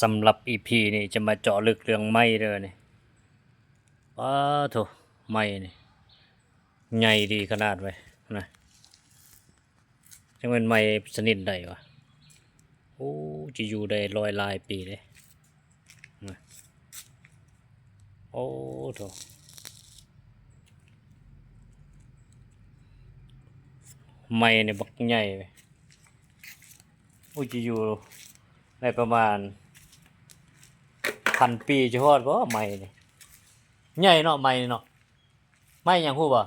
ສຳລັບອີພີນີ້ຈະມາເຈາະເລິກເລື່ອງໄມ້ເດີນີ້. ປາໂທ້ ໄມ້ນີ້ໃຫຍ່ດີຂະໜາດເວີຍນະ. ຈັກແມ່ນໄມ້ຊະນິດໃດວະ. ໂອ້ ຈະຢູ່ໄດ້ຮ້ອຍຫຼາຍປີເດ້. ໂອ້ໂທ້ ໄມ້ນີ້ບັກໃຫຍ່ເວີຍ. ໂອ້ ຈະຢູ່ໄດ້ປະມານພັນປີ ຈະຮອດບໍ່ໄມ້ນີ້. ໃຫຍ່ເນາະ ໄມ້ນີ້ເນາະ. ໄມ້ຫຍັງຮູ້ບໍ່?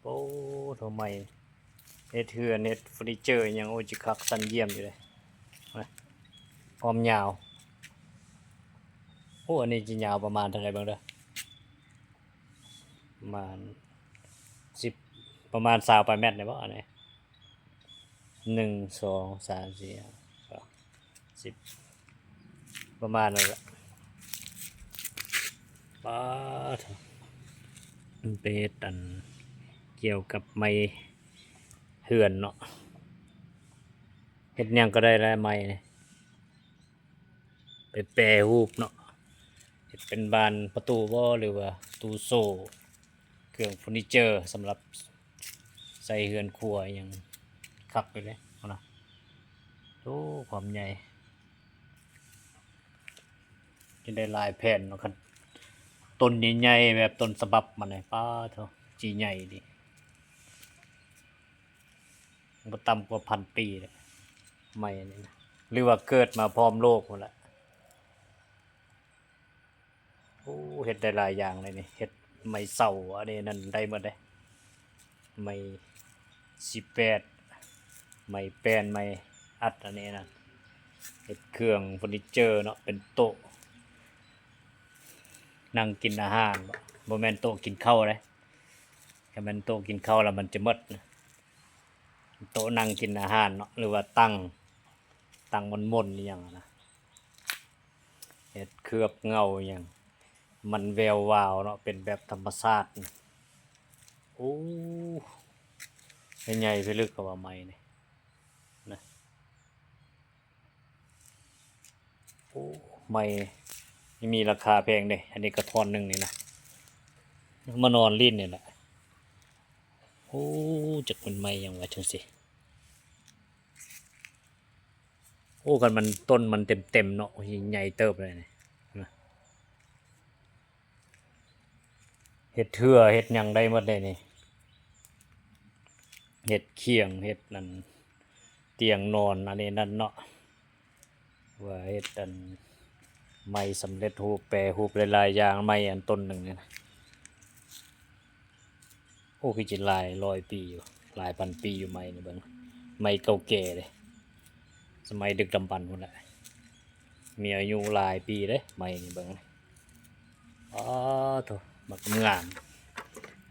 ໂອ້ ໂທ້ ໄມ້ເຮັດເຮືອນ ເຮັດເຟີນີເຈີຫຍັງ ໂອ້ ຈະຄັກສັນຢ້ຽມຢູ່ເດ້. ຄວາມຍາວ ໂອ້ ອັນນີ້ຈະຍາວປະມານເທົ່າໃດເບິ່ງເດີ. ປະມານສິບ ປະມານຊາວປາຍແມັດນີ້ບໍ່ ອັນນີ້. ໜຶ່ງ ສອງ ສາມ ສີ່ ຫ້າ ຫົກ ເຈັດ ແປດ ເກົ້າ ສິບ ປະມານນັ້ນແຫຼະ. ປາໂທ້ ມັນໄປເຮັດອັນກ່ຽວກັບໄມ້ເຮືອນເນາະ. ເຮັດຫຍັງກໍໄດ້ແຫຼະໄມ້ນີ້. ໄປແປຮູບເນາະ ເຮັດເປັນບານປະຕູບໍ ຫຼືວ່າຕູ້ໂສ້ ເຄື່ອງເຟີນີເຈີສຳລັບໃສ່ເຮືອນຄົວອີ່ຫຍັງ ຄັກຢູ່ເດ້ຫັ້ນນະ. ໂອ້ ຄວາມໃຫຍ່ ຈະໄດ້ຫຼາຍແຜ່ນເນາະ. ຄັນຕົ້ນໃຫຍ່ໆ ແບບຕົ້ນສະບັບມັນນີ້ ປາໂທ້ ຈີໃຫຍ່ດີ. ບໍ່ຕ່ຳກວ່າພັນປີແຫຼະ ໄມ້ອັນນີ້ນະ ຫຼືວ່າເກີດມາພ້ອມໂລກພຸ້ນແຫຼະ. ໂອ້ ເຮັດໄດ້ຫຼາຍຢ່າງເລີຍນີ້ ເຮັດໄມ້ເສົາ ອັນນີ້ນັ້ນໄດ້ໝົດເດ້. ໄມ້ຊິບແປດ ໄມ້ແປ້ນ ໄມ້ອັດ ອັນນີ້ນັ້ນ ເຮັດເຄື່ອງເຟີນີເຈີເນາະ ເປັນໂຕະນັ່ງກິນອາຫານ. ບໍ່ແມ່ນໂຕະກິນເຂົ້າເດ້. ຄັນແມ່ນໂຕະກິນເຂົ້າລະມັນຈະໝົດນະ. ໂຕະນັ່ງກິນອາຫານເນາະ ຫຼືວ່າຕັ່ງ ຕັ່ງໝົນໆ ອີ່ຫຍັງຫັ້ນນະ. ເຮັດເຄືອບເງົາອີ່ຫຍັງ ມັນແວວວາວເນາະ ເປັນແບບທຳມະຊາດ. ໂອ້ ໃຫຍ່ພິລຶກກະວ່າໄມ້ນີ້ນະ. ໂອ້ ໄມ້ນີ້ມີລາຄາແພງເດ້. ອັນນີ້ກະທ່ອນໜຶ່ງນີ້ນະ ມານອນຫຼິ້ນນີ້ແຫຼະ. ໂອ້ ຈັກແມ່ນໄມ້ຫຍັງວະຈັ່ງຊີ້. ໂອ້ ຄັນມັນ ຕົ້ນມັນເຕັມໆ ເນາະ ໂອ້ຍ ໃຫຍ່ເຕີບເລີຍນີ້. ເຮັດເຮືອເຮັດຫຍັງໄດ້ໝົດເດ້ນີ້ ເຮັດຂຽງ ເຮັດອັນຕຽງນອນ ອັນນີ້ນັ້ນເນາະ ວ່າເຮັດອັນໄມ້ສຳເລັດຮູບ ແປຮູບຫຼາຍໆຢ່າງ ໄມ້ອັນຕົ້ນໜຶ່ງນີ້ນະ. ໂອ້ ຄືຈະຫຼາຍຮ້ອຍປີຢູ່ ຫຼາຍພັນປີຢູ່ ໄມ້ນີ້ເບິ່ງ ໄມ້ເກົ່າແກ່ເດ້ ສະໄໝດຶກດຳບັນພຸ້ນແຫຼະ. ມີອາຍຸຫຼາຍປີເດ້ໄມ້ນີ້ເບິ່ງ. ອໍໂທ້ ບັກງາມ.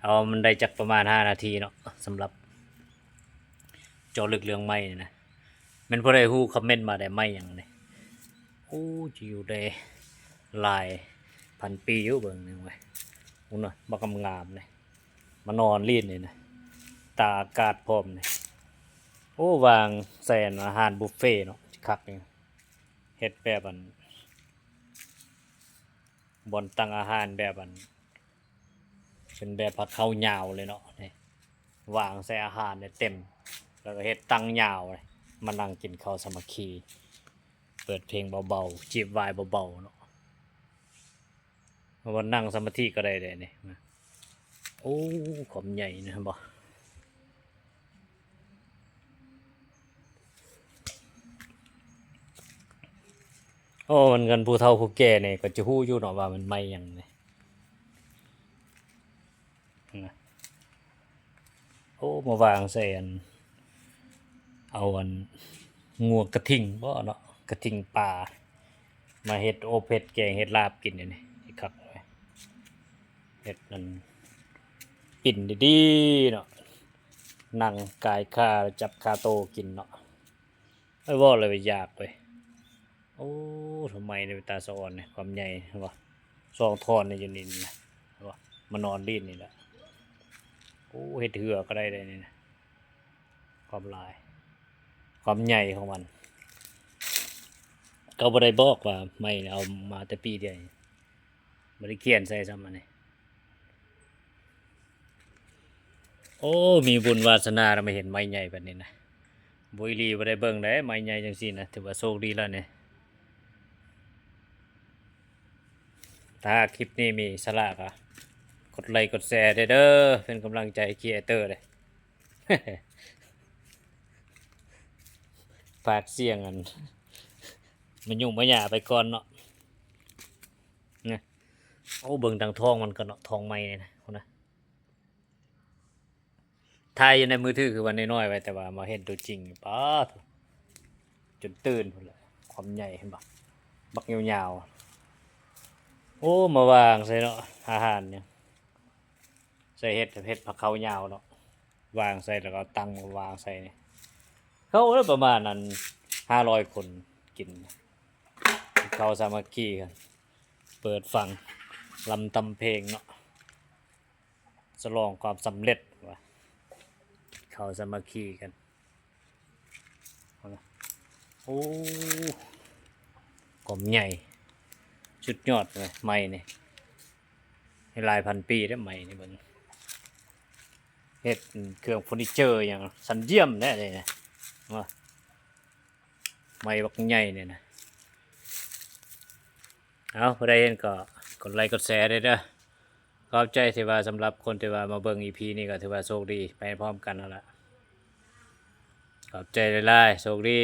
ເອົາ ມັນໄດ້ຈັກປະມານຫ້ານາທີເນາະ ສຳລັບເຈາະເລິກເລື່ອງໄມ້ນີ້ນະ. ແມ່ນຜູ້ໃດຮູ້ຄອມເມັນມາແດ່ ໄມ້ຫຍັງນີ້. ໂອ້ ຈະຢູ່ໄດ້ຫຼາຍພັນປີຢູ່ ເບິ່ງນີ້ເວີຍ. ພຸ້ນນະ ບັກງາມໆນີ້ ມານອນຫຼິ້ນນີ້ນະ ຕາກອາກາດພ້ອມນີ້. ໂອ້ ວາງໃສ່ອາຫານບຸບເຟເນາະ ຄັກນີ້. ເຮັດແບບອັນ ບ່ອນຕັ້ງອາຫານແບບອັນ ເປັນແບບພາເຂົ້າຍາວເລີຍເນາະ ນີ້ ວາງໃສ່ອາຫານໄດ້ເຕັມ ແລ້ວກະເຮັດຕັ່ງຍາວ ມານັ່ງກິນເຂົ້າສາມັກຄີ ເປີດເພງເບົາໆ ຈິບວາຍເບົາໆເນາະ. ເຮົາວ່ານັ່ງສະມາທິກະໄດ້ເດ້ນີ້. ໂອ້ ຄວາມໃຫຍ່ນະ ເຫັນບໍ່. ໂອ້ ມັນກັນ ຜູ້ເຖົ້າຜູ້ແກ່ນີ້ກະຈະຮູ້ຢູ່ເນາະວ່າມັນໄມ້ຫຍັງນີ້. ໂອ້ ມາວາງໃສ່ອັນ ເອົາອັນ ງົວກະທິງບໍເນາະ ກະທິງປ່າ ມາເຮັດອົບເຮັດແກງເຮັດລາບກິນນີ້ ຊິຄັກ. ເຮັດອັນ ປິ່ນດີໆເນາະ ນັ່ງກາຍຄາ ຈັບຄາໂຕກິນເນາະ. ເອີ ເວົ້າແລ້ວຢາກເວີຍ. ໂອ້ ໂທ້ ໄມ້ນີ້ເປັນຕາສະອອນ ຄວາມໃຫຍ່ ເຫັນບໍ່ ສອງທ່ອນນີ້ຢູ່ນີ້ນະ ເຫັນບໍ່ ມານອນຫຼິ້ນນີ້ແຫຼະ. ໂອ້ ເຮັດເຮືອກະໄດ້ເດ້ນີ້ນະ ຄວາມຫຼາຍ. ຄວາມໃຫຍ່ຂອງມັນ ເຂົາບໍ່ໄດ້ບອກວ່າໄມ້ເອົາມາແຕ່ປີດຽວນີ້ ບໍ່ໄດ້ຂຽນໃສ່ຊ້ຳອັນນີ້. ໂອ້ ມີບຸນວາສະໜາລະມາເຫັນໄມ້ໃຫຍ່ປານນີ້ນະ. ບໍ່ ອີ່ຫຼີ ບໍ່ໄດ້ເບິ່ງເດ້ ໄມ້ໃຫຍ່ຈັ່ງຊີ້ນະ ຖືວ່າໂຊກດີແລ້ວນີ້. ຖ້າຄລິບນີ້ມີສາລະກໍກົດໄລກົດແຊແດ່ເດີ ເປັນກຳລັງໃຈຄຣີເອເຕີເດ້. ປາກສຽງອັນ ມາຫຍຸ້ງມາຫຍ້າໄປກ່ອນເນາະ. ນະ ໂອ້ ເບິ່ງທາງທ້ອງມັນກ່ອນເນາະ ທ້ອງໄມ້ນີ້ນະ ພຸ້ນນະ. ຖ່າຍຢູ່ໃນມືຖືຄືວ່ານ້ອຍໆໄວ້ ແຕ່ວ່າມາເຫັນຕົວຈິງ ປາດໂທ້ ຈົນຕື່ນພຸ້ນແຫຼະ. ຄວາມໃຫຍ່ເຫັນບໍ່ ບັກຍາວໆ. ໂອ້ ມາວາງໃສ່ເນາະ ອາຫານຫຍັງ ໃສ່ເຫັດ ເຫັດພາເຄົ້າຍາວເນາະ ວາງໃສ່ ແລ້ວກໍເອົາຕັ່ງມາວາງໃສ່ນີ້. ເຂົ້າປະມານອັນຫ້າຮ້ອຍຄົນກິນ ເຂົ້າສາມັກຄີກັນ ເປີດຟັງລຳທຳເພງເນາະ ສະຫຼອງຄວາມສຳເລັດວ່າ ເຂົ້າສາມັກຄີກັນ. ໂອ້ ຄວາມໃຫຍ່ສຸດຍອດເລີຍ ໄມ້ນີ້ ໃຫ້ຫຼາຍພັນປີເດ້ ໄມ້ນີ້ເບິ່ງ ເຮັດເຄື່ອງເຟີນີເຈີຫຍັງ ສັນຢ້ຽມແທ້ເດ້ນະ ວ່າ ໄມ້ບັກໃຫຍ່ນີ້ນະ. ເອົາ ຜູ້ໃດເຫັນກໍກົດໄລກົດແຊແດ່ເດີ. ຂອບໃຈທີ່ວ່າ ສຳລັບຄົນທີ່ວ່າມາເບິ່ງອີພີນີ້ກໍຖືວ່າໂຊກດີໄປພ້ອມກັນຫັ້ນລະ. ຂອບໃຈຫຼາຍໆ ໂຊກດີ.